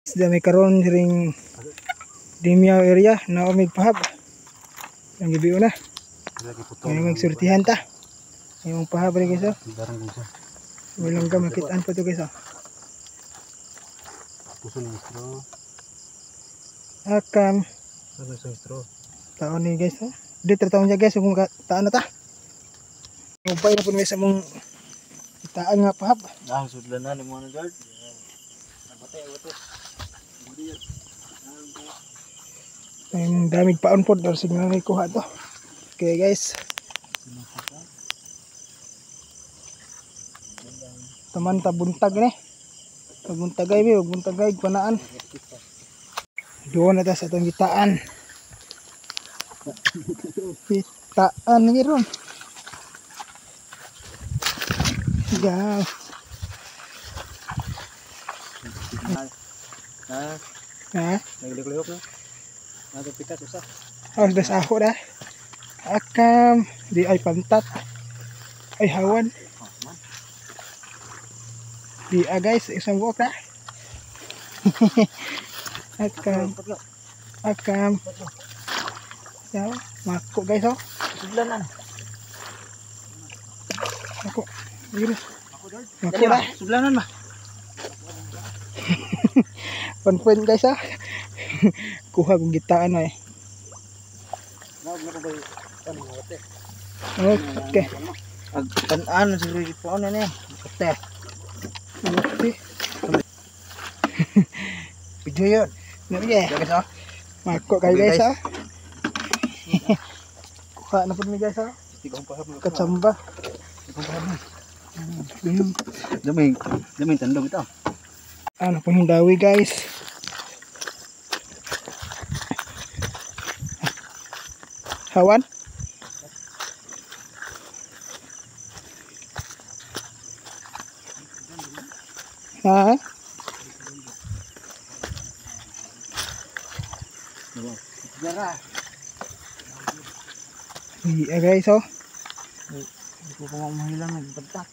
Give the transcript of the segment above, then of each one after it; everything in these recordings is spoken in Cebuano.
Dami karon ring Dimiao area na umig pahab. Ang gabi una. Ngayon magsurtihan ta. Yung pahab rin guys oh. Walang ka makitaan pa to guys oh. Akam. Taon ni guys oh. Di taon niya guys kung taan na ta. Upay na pud may sa mong itaan nga pahab. Ah, sudlan na ni mo na guard. Ang damig paon pod or signal ni kuha to. Okay guys. Taman ta buntag ni. Buntagay bi, buntagay panaan. Duon na ta sa atong gitaan. Gitaan ni ron. Gaw. Ha? Ha? Naglihok na. Nato pikas usa. Oh, das ako dah. Akam di ay pantat. Ay hawan. Di ah guys, isang buok na. Akam. Akam. Ya, mako guys oh. Sudlanan. Mako. Yun. Mako lah. Sudlanan ba? One point guys ah. Kuha kong gitaan eh. Okay. Ag-an siguro po ano ni. Ote. Okay. Video yun. Nari eh. Guys oh. Mako kayo guys ah. Kuha na po ni guys ah. Katsamba. Daming, daming tandog ito. Ano pong hindawi guys. Hawan? Ha? Iya guys oh. Hindi ko pa mahilang nagbantak.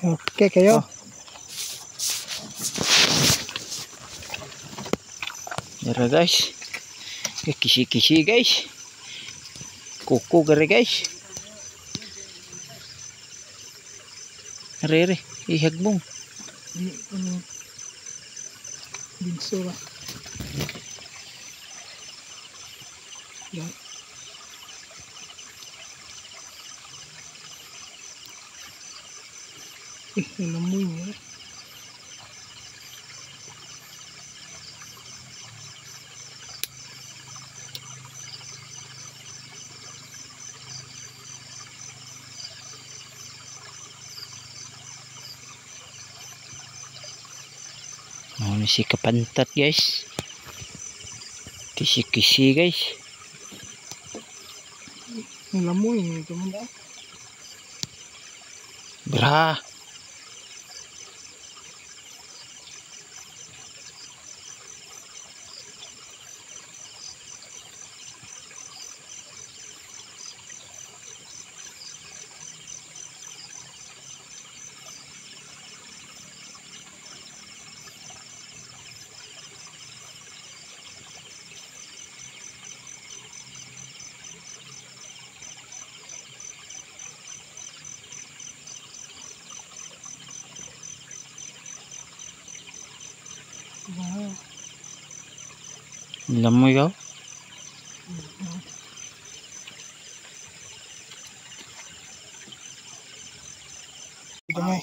Okay kayo. Oh. Yara guys. Kisi-kisi guys. Kuko gare guys. Rere, ihagbong. Binso ba? Yan. Eh, nalamoy niya. Mau ni si kapantat guys. Kisi-kisi guys. Nalamoy niya ito man. Bra. Wow. Lamoy ka? Gamay.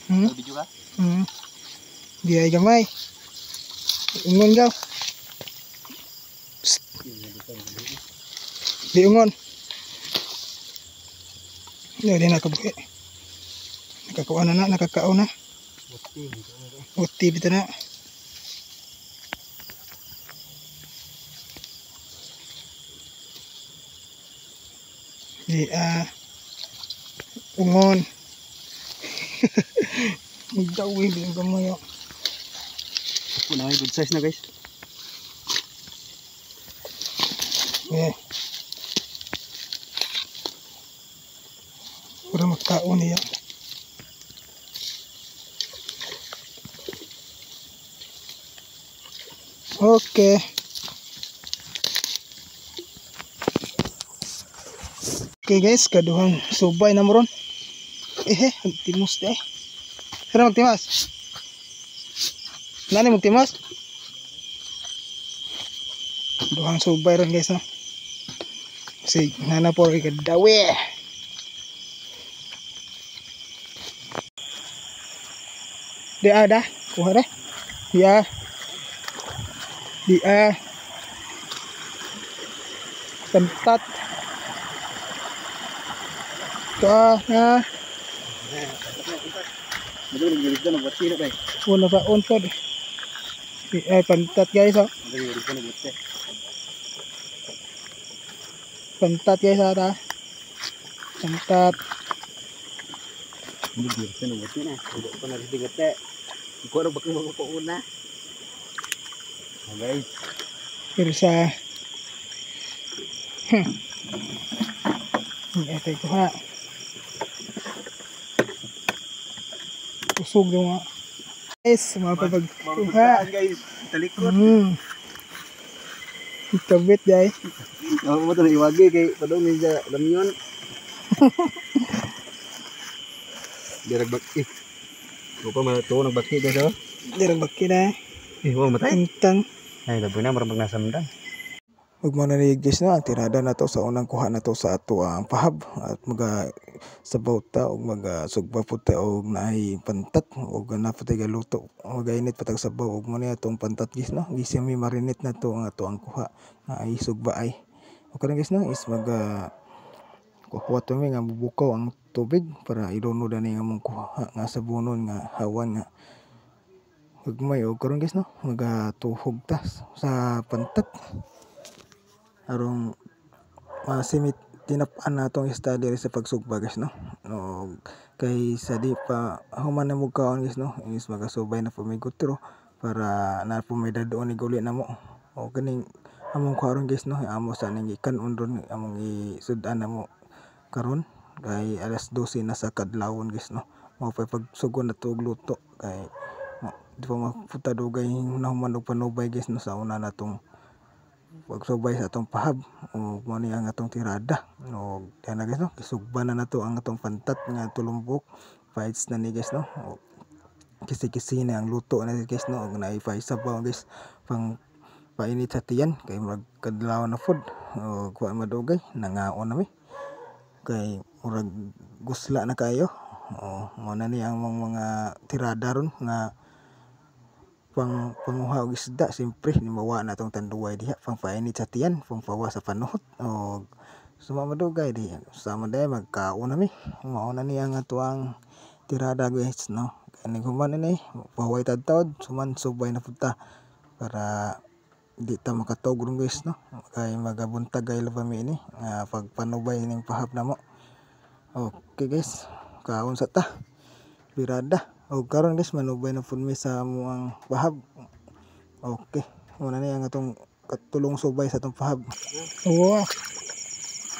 Hmm? Video ka? Hmm. Di ay gamay. Ungon gaw. Psst. Di ungon. Di nakabuhi. Nakakaon na na, nakakaon na. Uti bito na. Di ungon. Magdawi din gamay. Ako na good size na guys. Yeah. Pura magkaon niya. Okay. Okay guys, kaduhang subay na mo ron. Eh, magtimus na eh. Sino magtimas? Nani magtimas? Duhang subay ron guys, no? Sige, nana po rin kadawi. Di ada, kuha rin. Di a. Di a. Tempat. Ito na. Una pa on pod. Di ay pantat guys, oh. Pantat guys ata. Pantat. Pero sa ito ito ha. Usog yung mga guys, mga papagkuha guys, talikod. Kabit guys. Ako mo ito na iwagi kay padong niya lamyon. Dirag baki. Upa man to nagbaki guys oh. Dirag baki na. Eh, wa matay. Intang. Ay laboy na murag nasamdan. Ug mo na ni guys no, ang tirada na to sa unang kuha na to sa ato ang pahab at maga sabaw ta og maga sugba pud ta og naay pantat og na pud tay galuto magainit pa tag sabaw og mo ni atong pantat guys no, gising mi marinate na to ang ato ang kuha naay sugba ay. Okay guys no, is maga kuha to mi nga bubukaw ang tubig para ilunod ani nga among kuha nga sabunon nga hawan nga gagmay. Og karon guys no, magatuhog ta sa pantat arong masimit tinap-an na atong isda diri sa pagsugba guys no. No kay sa di pa human na mo kaon guys no, is magasubay na pamigotro para na po may dadoon ni guli na mo. O kaning among karon guys no, amo sa ning gikan-on ron among isud-an namo karon kay alas 12 na sa kadlawon guys no. Mao pay pagsugon na to og luto kay di pa maputa dugay nahuman og panubay guys no sa una natong pagsubay sa atong pahab. O mo ni ang atong tirada. O diyan na guys no, isugba na nato ang atong pantat nga tulumbok fights na ni guys no. O kisi-kisi na ang luto na guys no, og naipay sabaw guys pang painit sa tiyan kay murag kadlaw na food. O kuha madugay nangaon na mi kay murag gusla na kayo. O mo na ni ang mga tirada ron nga pang panguha og isda. Siyempre ni mawa na atong tanduay diha pang painit sa tiyan, pang pawa sa panuhot. Og suma madugay di sama day magkaon na mi. Mao na ni ang atoang tirada guys no. Kay human ini paway tadtawd suman subay na pud ta para di ta makatog ron guys no, kay magabuntag kay pa mi ini nga pagpanubay ning pahap namo. Okay guys, kaon sa ta birada. Og karon guys manubay na pud mi sa among pahab. Okay, muna ni ang atong katulong subay sa atong pahab. Oo.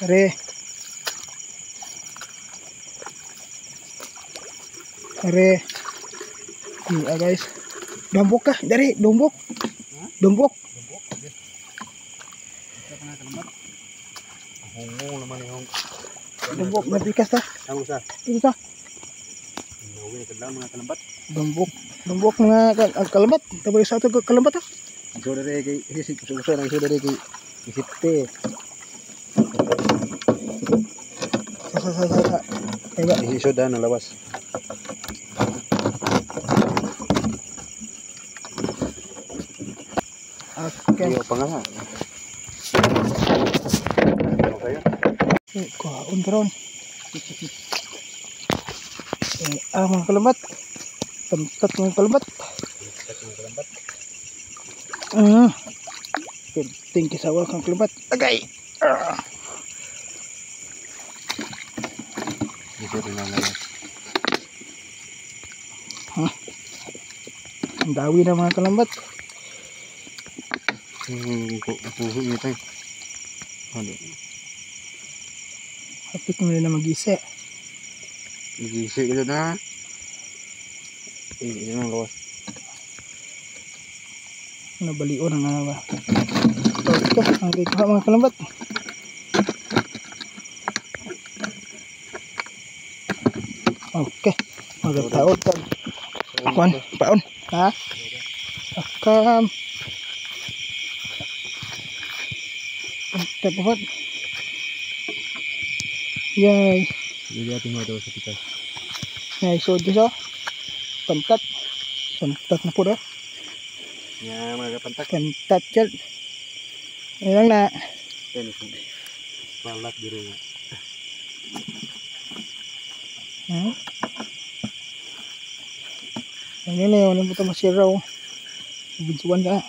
Are. Are. Iya guys. Dombok ka, dari dombok. Dombok. Dombok napikas ta. Ito ta. Dombok, dombok mga kalambat. Tabay sa ato kalambat ah. So dere kay isip uso nang so dere kay isipte. Sa sa sa sa. Kaya iso dan ang lawas. Okay. Iyo pa nga. Eh, kuhaon karon. Eh, mga kalambat. Pantat mga kalambat. Tingki sa kang kalambat. Agay. Huh? Ang dawi na mga kalambat. Hapit mo na mag-isa. Mag-isa ka na. Eh, yun ang lawas. Nabalion ang ano ba. Okay, ang kuha mga kalambat. Okay, magtaod tag. Kuan, paon. Ha? Akam. Tapos. Yay. Hindi ating mga daw sa pitas. Yay, so dito. Pantat. Pantat na po daw. Ya, mga kapantak. Pantat dyan. Ayan lang na. Palak diri nga. Ayun na, wala mo ito masiraw. Binsuan ka.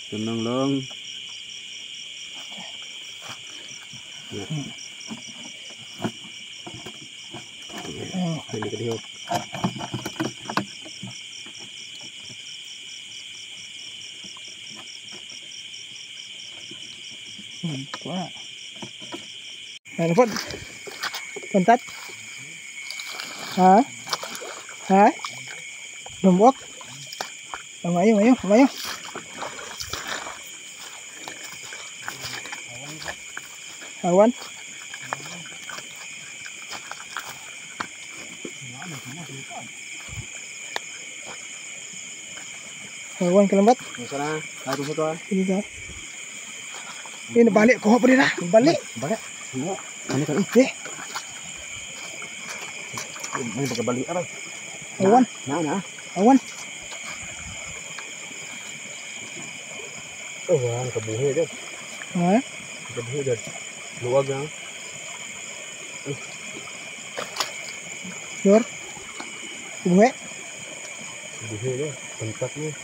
Tenang long. Hindi ka dihok. Ano po? Pantat? Ha? Ha? Lumuwak? Amayo, amayo, amayo. Awan? Awan kalambat? Sana, harus ito ah. Ini ka. Ini balik, kuha pa rin ah. Balik. Balik. Ano ka? Eh. May pagkabalik aray. Awan. Na. Awan. Oh, wala kabuhi dyan. Ha? Kabuhi dyan. Luwag na. Yor. Buhi. Buhi dyan. Pantak mo.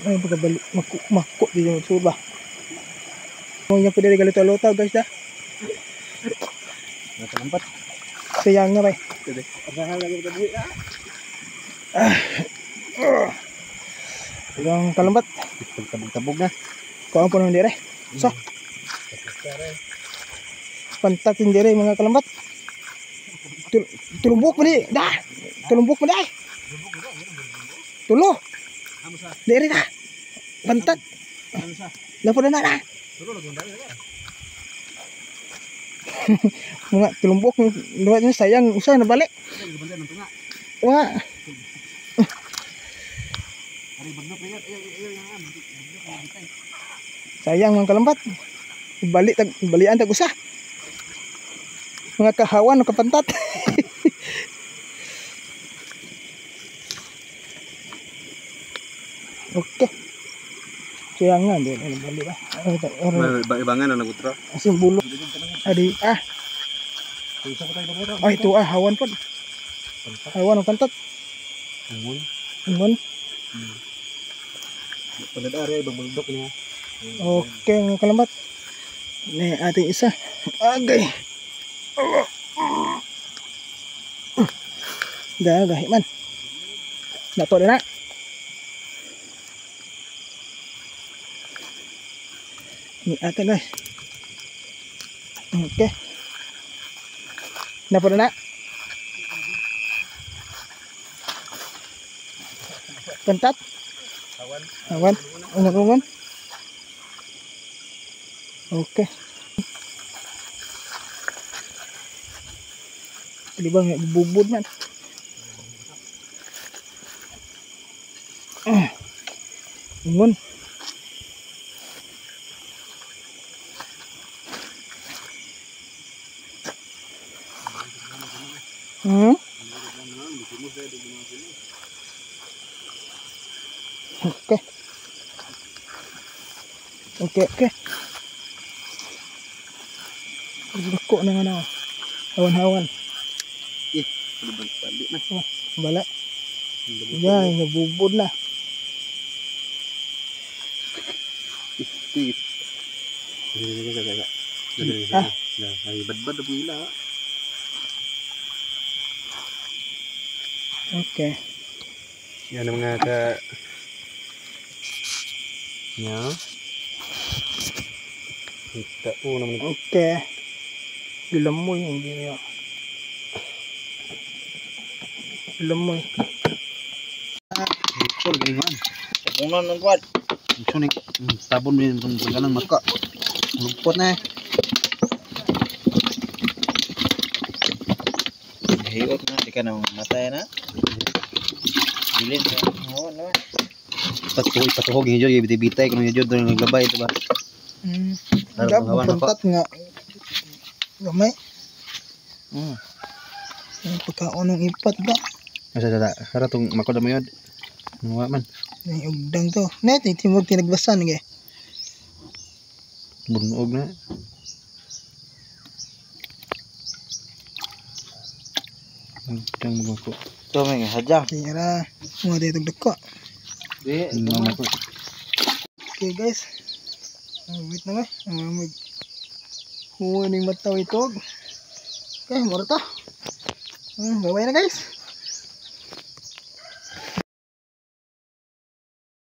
Ay, pagkabalik. Mako dyan yung suba. Kung yung pwede galito-lutaw guys da. Nakalampat. Sayang nga ba eh. Pwede. Asahan lagi kabuhi ah. Ang kalambat. Tabog-tabog na. Kuha po naman dire. So. Pantatin dire mga kalambat. Tulumbok mo di. Dah. Tulumbok mo di. Tulo. Dire na. Pantat. Lapo na na. Mga tulumbok sayang usah na balik. Wah. Sayang mga kalambat. Balik tag balian tag usah. Mga kahawan o kapantat. Okay. Sayang nga din balik ba. Ibangan na nagutra. Asin bulo. Adi ah. Ay ito ah hawan pod. Hawan o pantat. Ingon. Ingon. Panadari ibang bundok niya. Okay mga kalambat. Ini ating isa. Agay. Dah gahi man. Nato na. Ini atin guys. Okay. Napo na. Pantat. Awan. Awan. Ungon-ungon. Okay. Di ba nga bubod man. Ingon. Okay. Okay, okay. Dako na nga na. Hawan-hawan. Eh, balik na. Bala. Yan, nabubod na. Ah. Ay, badbad na buila. Okay. Yan ang mga ka... Ya. Kita po naman. Okay. Gilam mo yung hindi niya. Lumoy. Tol gani man. Unan ng kwat. Sunik tabon din itong ganang maka. Lugpot na eh. Hiot na di ka na matay na. Bilin ka. Oo na. Patuhog patuhog yung jud bitay kuno yung jud naglabay ito ba. Para Gab, magawa na ko. puntat nga. Gamay. Ang pagkaon ng ipat ba? Asa sa hara tong makoda mo yun. Mga man. May ugdang to. Net, timog tinagbasan ge. Bunog na. Ugdang mo ko. To may hadyang. Kaya ra, mga dito dako. Di. Mga ko. Okay guys. Wait na ba? Mag huwa ning mataw itog. Okay, mura ta. Bye-bye na guys.